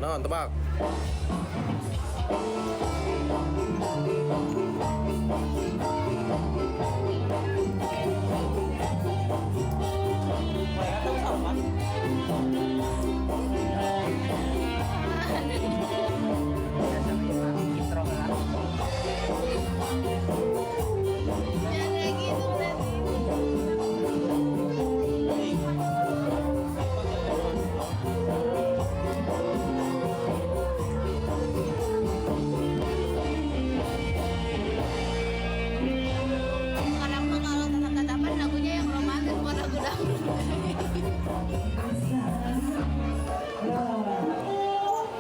Kunaon tebak? Mereka tuh sama. Intro lah. Jangan kayak gitu berarti. Kadang mah kalau tatap-tatapan lagunya yang romantis, bukan lagu dangdut.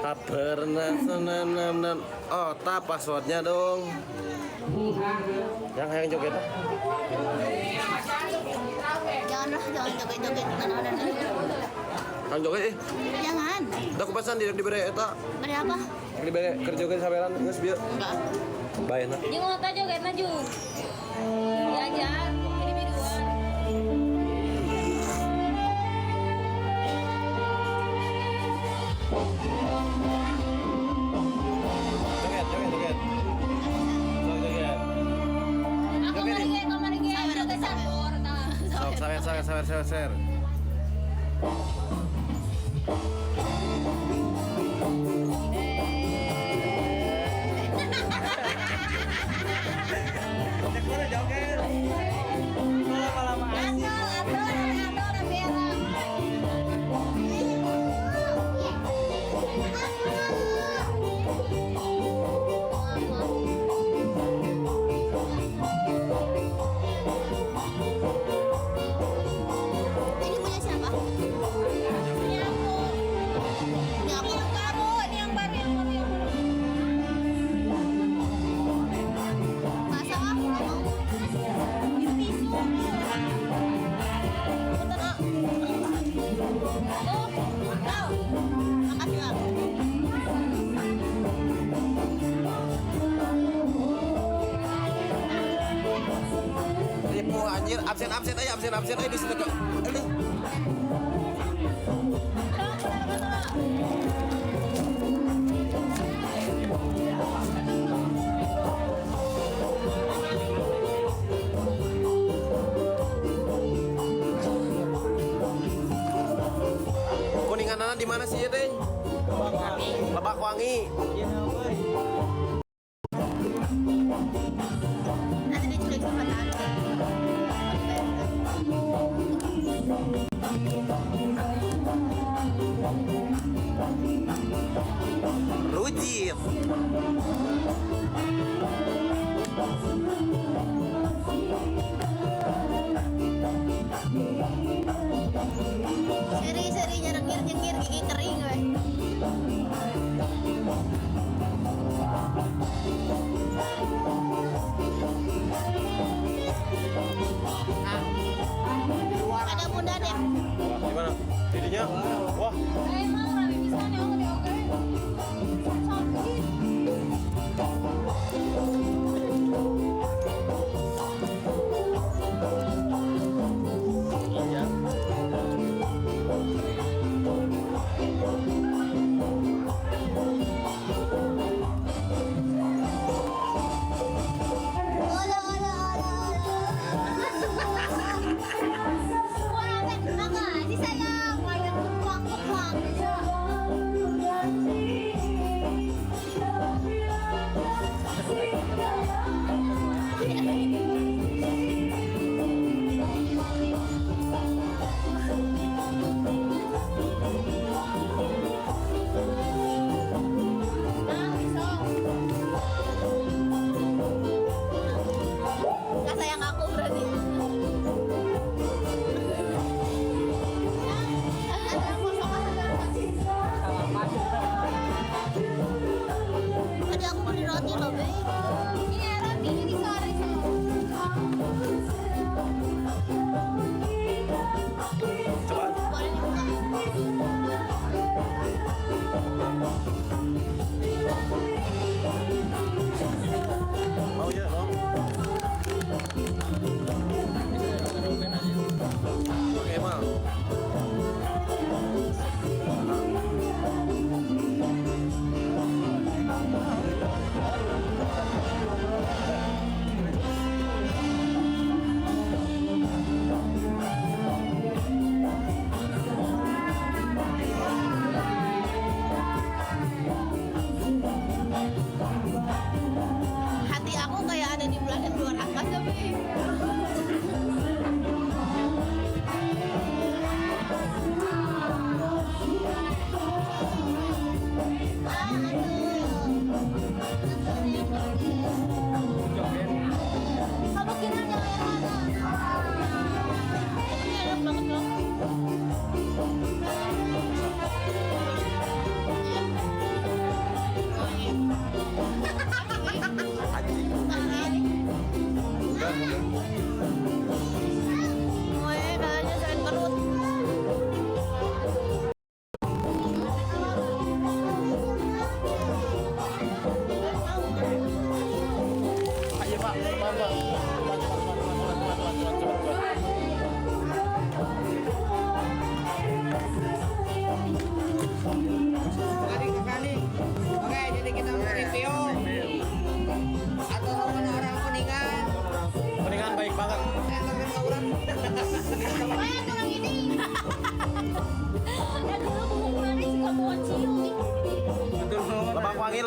Tak pernah senang. Oh, tak passwordnya dong. Yang hayang joget ah. Janganlah, jangan joget-joget mana ada. Hayang joget eh. Jangan. Da aku pesan di dibere eta. Beri apa? Dibere keur joget saberan geus bieu. Enggak. Bae na. Jeung otak jogetna juga. Diajar jadi biduan. Joget, joget, joget. Sok joget. Aku Joget, mari ge, kamari ge, Sabar, joget sabar. campur tah. Sok sawer sawer sawer sawer sawer. Cek mana joget. Lama-lama asik. Aduh, aduh, aduh, tapi enak. Ini punya siapa? Ini aku. Ini aku. Ini yang baru, ini yang baru, yang baru, yang baru. Masa ah, nggak mau. Ini tisu. Punten, ah. Tuh, kau. Makasih, ah. Ripuh anjir, absen absen aja absen absen aja di situ kok. Aduh. Kuningan di mana sih ya teh? Lebak Wangi. Iya, woi. Nanti diculik sama Tante. Rujit. Seri-seri nyerengir nyengir gigi kering we. Ada bunda deh. Wah, di mana? Didinya? Wah, Emang rame pisan ya oke oke. Sakit. Iya. Ola ola ola ola. Wah, makasih sayang. Banyak kuak kuak.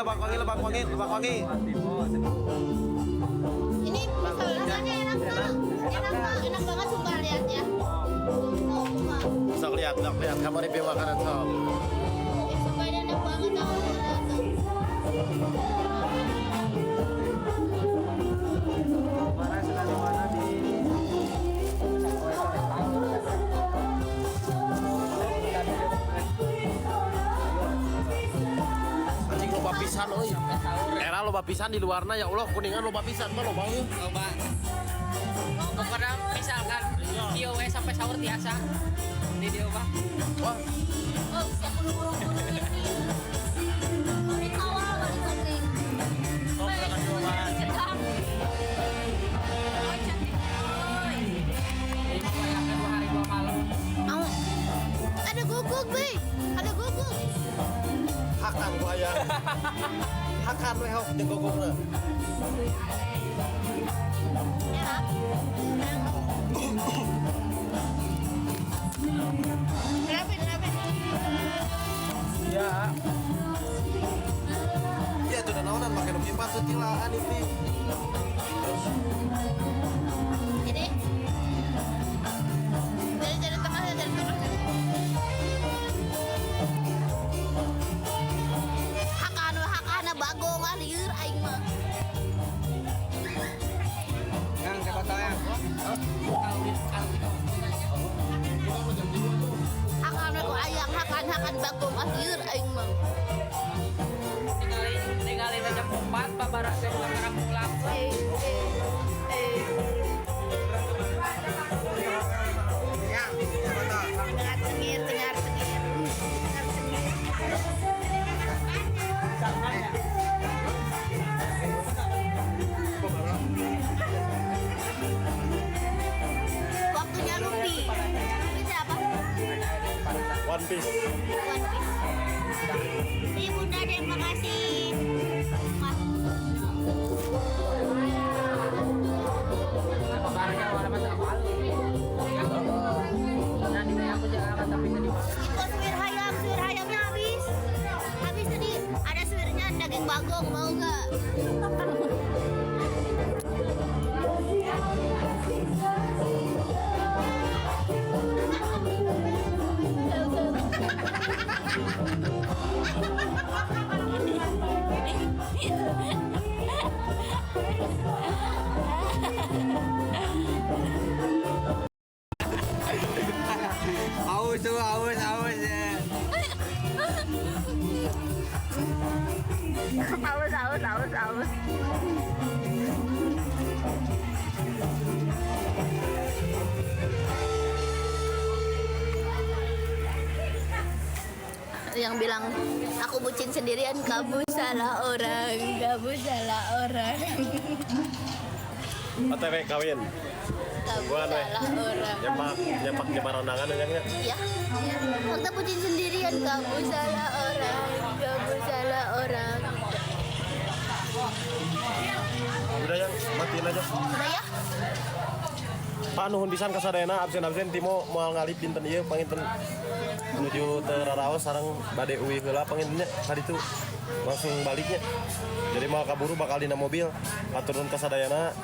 Lebak Wangi, Lebak Wangi, Lebak Wangi. Ini rasanya enak tuh. Enak tuh, enak banget sumpah lihat ya. Tuh, sumpah. Sok lihat, sok lihat kamu review makanan sok. Sumpah ini enak banget aku lihat tuh. Mana senang di mana di Anjing loba pisan euy. Era loba pisan di luarna ya Allah, Kuningan loba pisan mah loba euy. Loba. Pokoknya misalkan kieu we sampai sahur tiasa di dieu mah. Wah, Oh, bisa buru-buru ini. Balik awal, balik lagi. Cekam. Oh, cantik. Oi. Jadi bayangkan 2 hari 2 malam. Mau. Ada guguk, Be. Ada guguk. Hakan gua aya. Hakan we hok jeung gogogna. Enak. Kenapa, kenapa? Ya. Ya itu naonan make nu kieu patut cilaan itu. Ini. Dari tengah, dari tengah. Hakan, hakan, bagong, ah, lieur aing mah. Yang siapa tahu yang. Hakan we ku ayang, hakan, hakan bagong, ah, lieur aing mah. Ningali ningali jam 4 babarak teh ulah pulang. Eh, eh, eh. Yang siapa tahu. Cengar cengir, cengar cengir. Cengar cengir. Waktunya Luffy. Luffy siapa? One Piece. One Piece. Ih, Bunda, terima kasih. Mas. Itu suwir hayam, suwir hayamnya habis. Habis tadi ada suwirnya daging bagong, mau nggak? Aus tuh, aus, aus ya. Aus, aus, aus, aus. Yang bilang aku bucin sendirian, kamu salah orang, kamu salah orang, OTW kawin. Kamu Tungguan we. salah orang. Nyepak nyepak nyebar undangan ya nya. Ya, waktu bucin sendirian, kamu salah orang, kamu salah orang. Udah yang matiin aja. Udah ya? Pak nuhun pisan ka sadayana absen-absen Timo moal ngalip dinten ieu panginten menuju teu raraos sareng bade uih heula panginten nya kaditu langsung baliknya. Jadi moal kaburu bakal dina mobil. Atur nuhun ka sadayana.